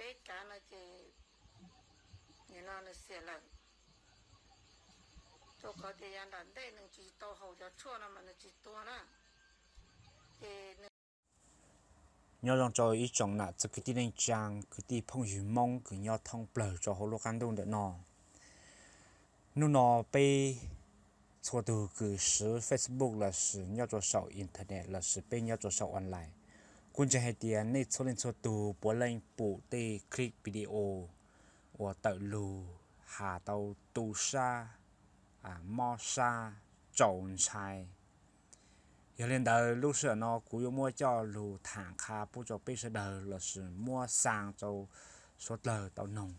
peb kav no ces nim no nws xiam lawm, rau qhov tias yav nram ntej nws tsis tau haus cov tshuaj no mas nws tsis tuag na. Ces nws Nyob zoo rau ib tsoom nam txiv kwv tij neej tsaa, kwv tij phooj ywg Moob kws nyob thoob plawg rau hauv lub qaab ntuj ntawm no. Hnub no peb txhua tug kws swv Facebook lossis nyob rua saum internet lossis peb nyob rua saum online, kuv ntseeg hais tias nej txhua leej txhua tug puav leej pum tej clip video uas tawm lug has tau tu sab, mob sab, tsaus ntshai. Yog li ntawd lub sij hawm no kuv yuav muab coj lug tham qha pub rau peb sawv daws lossis muab xaa rau suav dlawg tau noog.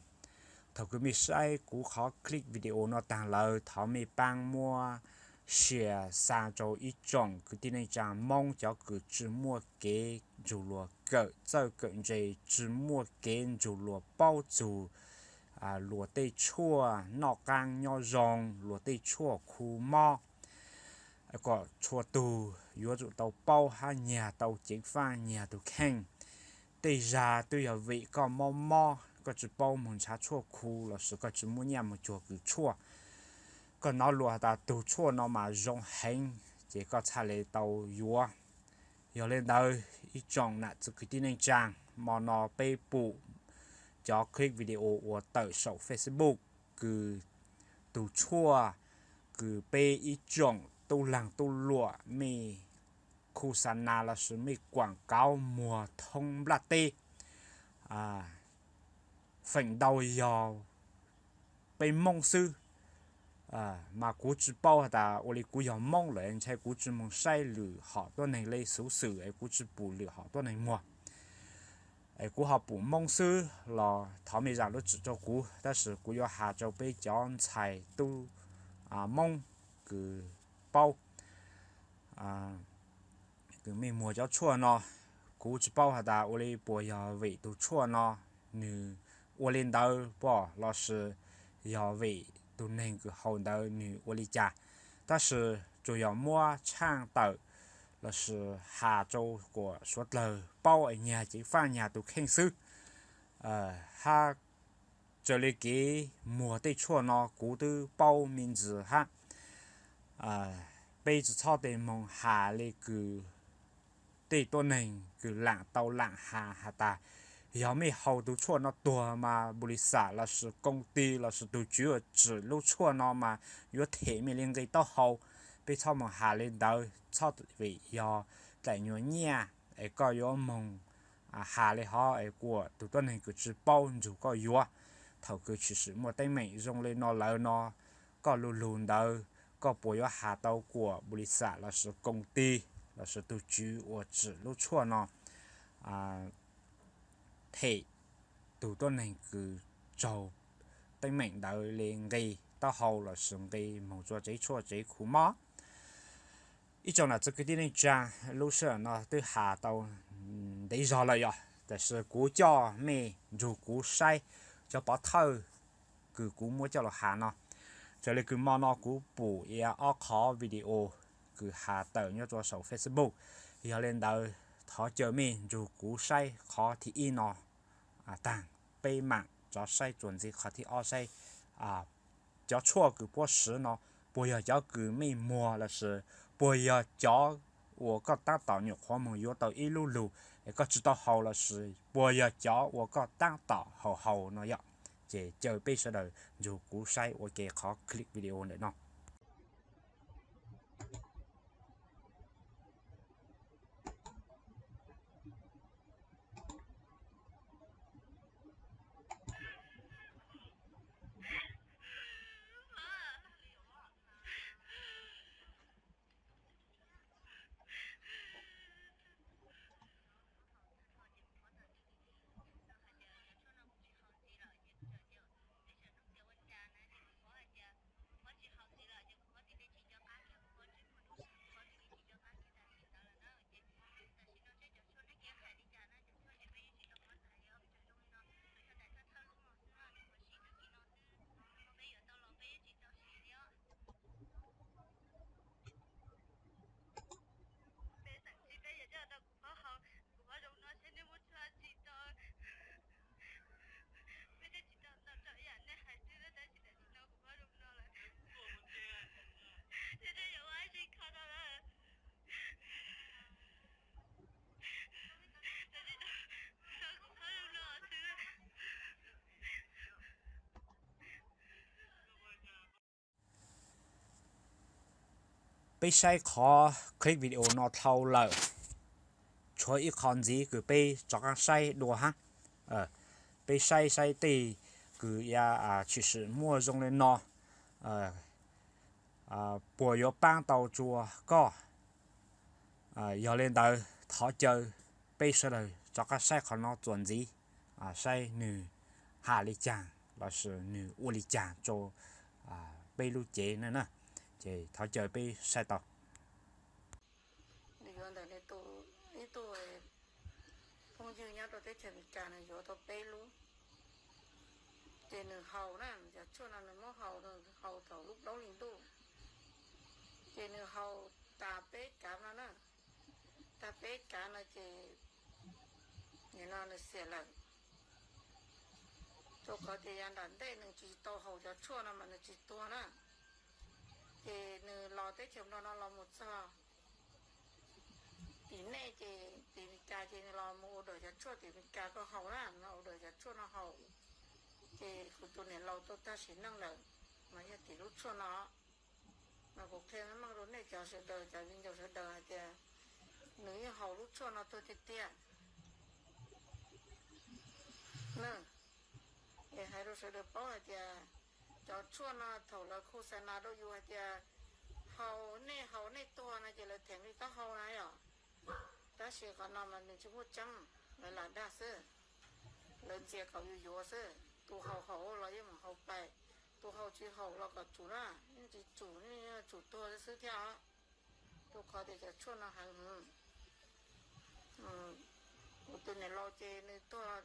Thaum kws mej saib kuv qhov clip video no taag lawm thov mej paab muab share xaa rau ib tsoom kwv tij neej tsaa Moob cov kws tsi muaj kev nrug luas kawm txawj kawm ntse, tsi muaj kev nrug luas paub txug luas tej tshuaj noj qaab nyob zoo, luas tej tshuaj khu mob, kom txhua tug yuav tsum tau paub hab nyag tau ceev faaj nyag tug kheej. Tej zag twb yog vim koj mob mob koj tsi paub moog nrhav tshuaj khu lossis koj tsi muaj nyaj moog cuag kws tshuaj, koj nov luas has tas tug tshuaj no mas zoo heev ces koj txhaj le tau yuav. Yog li ntawd ib tsoom nam txiv kwv tij neej tsaa, mo no peb pum cov clip video uas tawm saum Facebook kws tug tshuaj kws peb ib tsoom tub laag tub luam mej khu xa nas lossis mej kuaam kauv muag thoob nplaj teb, feem ntau yog peb Moob xwb. Mas kuv tsi paub has tas ua li kuv yog Moob lawm ntshai kuv tsi moog saib lwm hom tuab neeg le xuv xwm es kuv tsi pum lwm hom tuab neeg muag. Es kuv ho pum Moob xwb los thov mej zaam lub txim rau kuv, tab sis kuv yuav has rau peb cov ntxhais tub Moob kws paub kws mej muag cov tshuaj no. Kuv tsi paub has tas ua li puas yog vim tug tshuaj no nwg ua li ntawd pob lossis yog vim tug neeg kws haus ntawd nwg ua li cas, tab sis tsuas yog muab tshaaj tawm lossis has rau kuas suav dlawg paub es nyag ceev faaj nyag tug kheej xwb. Hab raws li kev muag tej tshuaj no kuv twb paub me ntsis hab. Peb tsi txhob tej moog has le kws tej tuab neeg kws laam tau laam has has tas yog mej haus tug tshuaj no tuag mas npu li xam lossis koom ti lossis tug tswv uas tsim lub tshuaj no mas yuav them mej li nqi taub hau. Peb txhob moog has li ntawd, txhob vim yog dlaim nyuas nyiaj es koj yuav moog has li hov es kuas tug tuab neeg kws tsi paub nrug koj yuav. Thaum kws tshwm sim muaj teeb meem zoo li no lawm no, koj lu lug ntawd koj puas yuav has tau kuas npu li xam lossis koom ti lossis tug tswv uas tsim lub tshuaj no them tug tuab neeg kws raug teeb meem ntawd li nqi taub hau lossis nqi moog rua tsev tshuaj tsev khu mob. Ib tsoom nam txiv kwv tij neej tsaa, lub sij hawm no twb has tau ntev zog lawm yog, tab sis kuv coj mej nrug kuv saib cov pov thawj kws kuv muab coj lug has no. Raws li kws mo no kuv pum ib ob qhov video kws has tawm nyob rua saum Facebook. Yog li ntawd thov caw mej nrug kuv saib qhov thib ib no taag, peb maam rov saib tsuas ntxiv qhov thib ob saib cov tshuaj kws puab swv no puas yog cov kws mej muag lossis puas yog cov uas koj taab tom nyuam qhuav moog yuav tau ib lub lug es koj tsi tau haus lossis puas yog cov uas koj taab tom haus haus no yom. Ces caw peb sawv daws nrug kuv saib ua ke qhov clip video ntawm no. Peb saib qhov clip video no dhau lawm, tshuav ib qho ntxiv kws peb rov qab saib dua hab. Peb saib saib tej kws ya tshwm sim muaj zoo le no, puas yuav paab tau tsua koj. Yog le ntawd thov caw peb sawv daws rov qab saib qhov no txuas ntxiv, saib nwg has le caag lossis nwg ua le caag rua peb lub cev na na. Ces thov caw peb saib tau. Nws yuav ntawm nws tus, ib tug phooj ywg nyob rau teb chaws Amelikas, nws yuav tau peb lub. Ces nws haus na, cov tshuaj no nws muab haus, nws haus thaum lub plaub hlis ntuj. Ces nws haus tas peb kav no na, tas peb kav no ces nim no nws xiam lawm. Rau qhov tias yav nram ntej nws tsis tau haus cov tshuaj no mas nws tsis tuag na. Ces nws los teb chaws Nplog no los mus txog tim nej ces tim Amelikas ces nws los mus order cov tshuaj tim Amelikas koj haus na, no order cov tshuaj no haus. Ces kuv tus niam laus tuag tag sim neej lawm, mas yog tim lub tshuaj no. Mas kuv qhia meej rau nej cov sawv daws, cov viv ncaus sawv daws hais tias nws yeej haus lub tshuaj no tuag tiag tiag. Es hais rau sawv daws paub hais tias cov tshuaj no thaum lawv khu xa nas rau yus hais tias haus, nej haus nej tuag no ces lawv them li taub hau na yom. Tab sis qhov no mas nws tsis muaj tseeb, lawv lam dag xwb, lawv ntxias kom yus yuav xwb. Tus haus haus los yeej mus haus pais, tus haus tsis haus los kom tsum na, yeej tsis tsum, yeej tsum tuag xwb thiab os. Rau qhov tias cov tshuaj no heev heev. Kuv tus niam laus ces nws tuag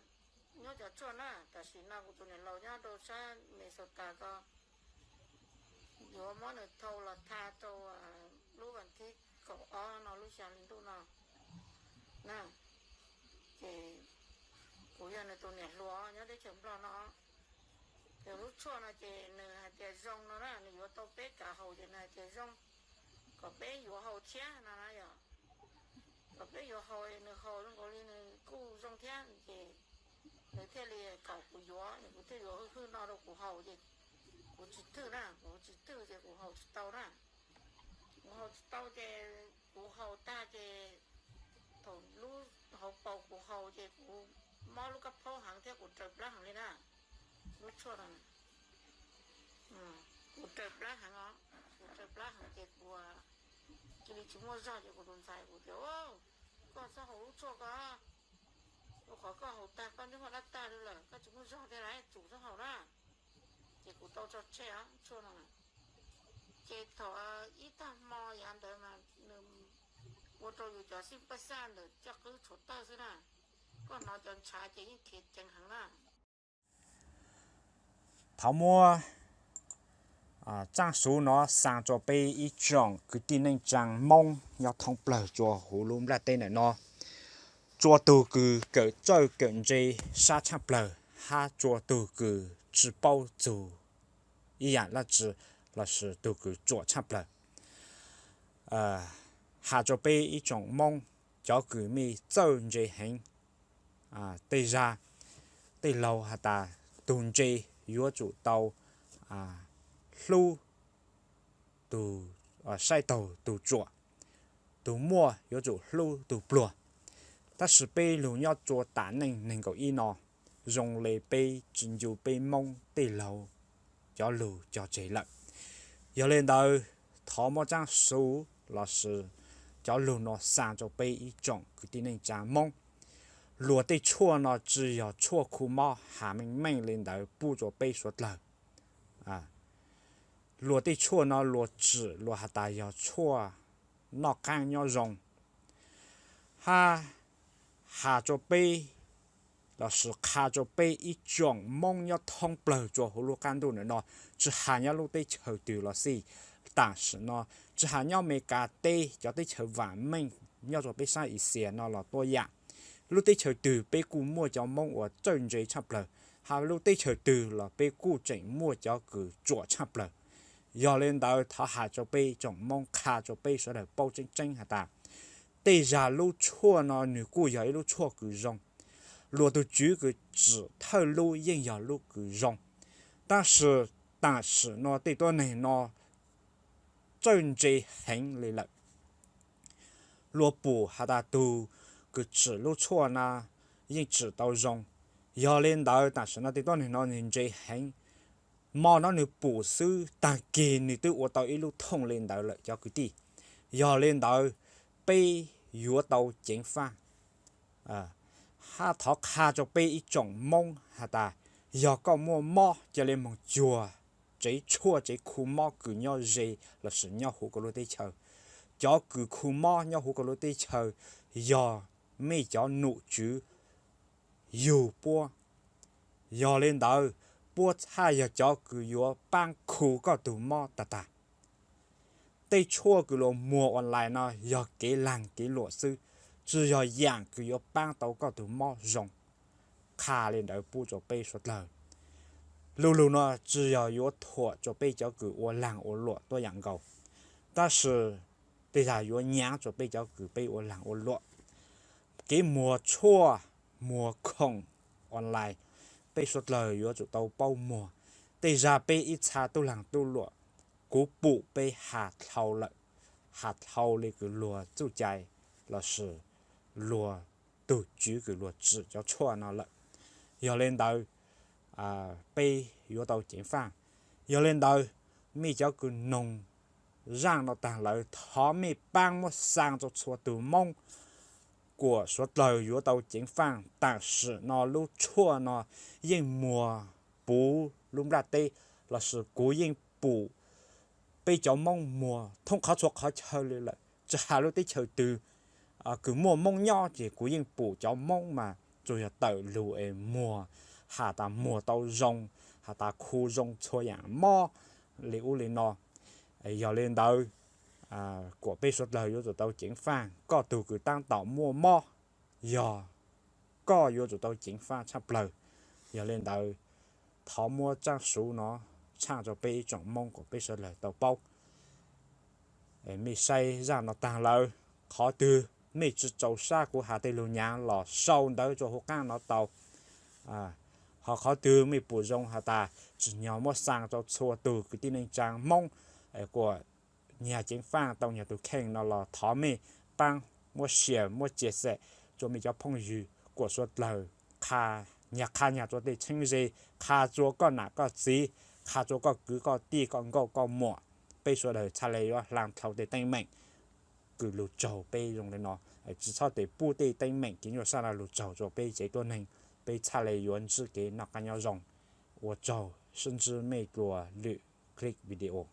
nyob cov tshuaj na, tam sim no kuv tus niam laus nyob rau sab Minnesota ko, yuav muab nws thau los tha rau lub vas thib kaum ob no lub xya hli ntuj no na. Ces kuv yog nws tus niam hluas nyob teb chaws Nplog no. Ces lub tshuaj no ces nws hais tias zoo no na, nws yuav tau peb kav haus ces nws hais tias zoo, kom peb yuav haus thiab no na yom. Kom peb yuav haus, nws haus zoo nkaus li nws kuj zoo thiab ces nws thiaj li kom kuv yuav, kuv thiaj yuav hwj hwj no rau kuv haus ces kuv tsis thwj na, kuv tsis thwj ces kuv haus tsis tau na. Kuv haus tsis tau ces kuv haus tag ces thaum lub hauv paus kuv haus ces kuv mob lub kab phaub heev thiab kuv raws plab heev li na. Lub tshuaj no kuv raws plab heev os, kuv raws plab heev ces kuv cia li tsis muaj zog ces kuv tus ntxhais kuv tias, koj txhob haus lub tshuaj ko, rau qhov koj haus tag koj ntsej muag dab tag li lawm koj tsis muaj zog thiab lawm, tsum txhob haus na. Ces kuv tau tso tseg tshuaj no. Ces thaum ib tag hmo yav ntawd mas nws ua rau yus cov xij paj xaj ntawm caj qwb tshuav tawg xwb na. Koj hnov cov ntshav ces yeej khiav ceev heev na. Thov muab tsaaj suv no xaa rua peb ib tsoom kwv tij neej tsaa Moob nyob thoob plawg rua huv lub nplaj teb ntawm no. Tsua tug kws kawm txawj kawm ntse sab tshaaj plawg hab tsua tug kws tsi paub txug ib yaam dlaab tsi lossis tug kws tsuam tshaaj plawg. Has rua peb ib tsoom Moob cov kws mej txawj ntse heev, tej zag tej laug has tas tug ntse yuav tsum tau hlub, saib taug tug tsuam, tug muaj yuav tsum hlub tug pluag. Tab sis peb lug nyob tsua tam neej neeg nkaum ib no, zoo le peb tsi ncu peb Moob tej laug cov lug cog tseg lawm. Yog le ntawd, thov muab tsaab suv lossis cov lug no xaa rua peb ib tsoom kwv tij neej tsaa Moob. Luag tej tshuaj no tsi yog tshuaj khu mob has meej meej le ntawd pub rua peb suav dlawg. Luag tej tshuaj no luag tsim luag has tas yog tshuaj noj qaab nyob zoo. Hab has rua peb lossis qha rua peb ib tsoom Moob nyob thoob plawg rua huv lub qaab ntuj ntawm no, tsi has nyob lub teb chaws twg los xij, tam sim no tsi has nyob Amelikas teb, cov teb chaws vaam meej nyob rua peb saab Axias no los tuab yaam, lub teb chaws twg peb kuj muaj cov Moob uas txawj ntse tshaaj plawg, hab lub teb chaws twg los peb kuj tseem muaj cov kws tsuam tshaaj plawg. Yog le ntawd thov has rua peb tsoom Moob, qha rua peb sawv dlawg paub tseeb tseeb has tas tej zag lub tshuaj no nwg kuj yog ib lub tshuaj kws zoo. Luag tug tswv kws tsim thawj lub yeej yog lub kws zoo. Tab sis tam sim no tej tuab neeg no txawj ntse heev li lawm. Luag pum has tas tug kws tsim lub tshuaj no yeej tsim tau zoo. Yog li ntawd tam sim no tej tuab neeg no nws ntse heev, mo no nws pum xwb taag kig nws twb ua tau ib lub thooj li ntawd lawm cov kwv tij. Yog li ntawd peb yuav tau ceev faj hab thov qha rua peb ib tsoom Moob has tas, yog koj muaj mob ca le moog cuag tsev tshuaj tsev khu mob kws nyob ze lossis nyob huv koj lub teb chaws. Cov kws khu mob nyob huv koj lub teb chaws yog mej cov nom tswv yug puab. Yog li ntawd puab txhaj yog cov kws yuav paab khu koj tug mob tag tag. Tej tshuaj kws luas muag online no yog kev laag kev luam xwb, tsi yog yaam kws yuav paab tau koj tug mob zoo. Qha le ntawd pub rua peb suav dlawg. Lu lug no tsi yog yuav thuam rua peb cov kws ua laag ua luam tuab yaam nkaus, tab sis tej zag yuav nyaav rua peb cov kws peb ua laag ua luam. Kev muag tshuaj muag khoom online, peb suav dlawg yuav tsum tau paub muag. Tej zag peb ib txha tub laag tub luam, kuv pum peb has dhau lawm, has dhau le kws luag txuj cai lossis luag tug tswv kws luag tsim cov tshuaj no lawm. Yog le ntawd peb yuav tau ceev faj. Yog le ntawd mej cov kws noog zaaj no taag lawm thov mej paab muab xaa rua txhua tug Moob kuas suav dlawg yuav tau ceev faj. Tam sim no lub tshuaj no yeej muag puv lub nplaj teb lossis kuv yeej pum peb cov Moob muag thoob qhov txhua qhov chaw le lawm. Tsi has lub teb chaws twg kws muaj Moob nyob ces kuv yeej pum cov Moob mas tsuas yog tawm lug es muag, has tas muag tau zoo, has tas khu zoo txhua yaam mob li ub li no. Yog le ntawd kuas peb suav dlawg yuav tsum tau ceev faj. Koj tug kws taab tom muaj mob, yog koj yuav tsum tau ceev faj tshaj plawg. Yog le ntawd thov muab tsaab suv no tshaaj rua peb ib tsoom Moob kuas peb suav dlawg tau paub. Mej saib zaaj no taag lawm, qhov twg mej tsi txaus sab kuv has tej lug nyaav los sau ntawv rua huv qaab no tau. Ho qhov twg mej pum zoo has tas tsim nyog muab xaa rua txhua tug kwv tij neej tsaa Moob kuas nyag ceev faj tau nyag tug kheej no los thov mej paab muab share muab chia sẻ rua mej cov phooj ywg kuas suav dlawg nyag qha nyag rua tej txheeb ze, qha rua koj nam koj txiv, qha rua koj kwv koj tij koj nkauj koj muam. Peb suav dlawg txhaj le yuav hla dhau tej teeb meem kws lug tsaug peb zoo le no. Tsi txhob tes pub tej teeb meem kev nyuaj sab no lug tsaug rua peb tsev tuab neeg, peb txhaj le yuav ntsib kev noj qab nyob zoo. Ua tsaug, sib ntsib mej dlua lwm clip video.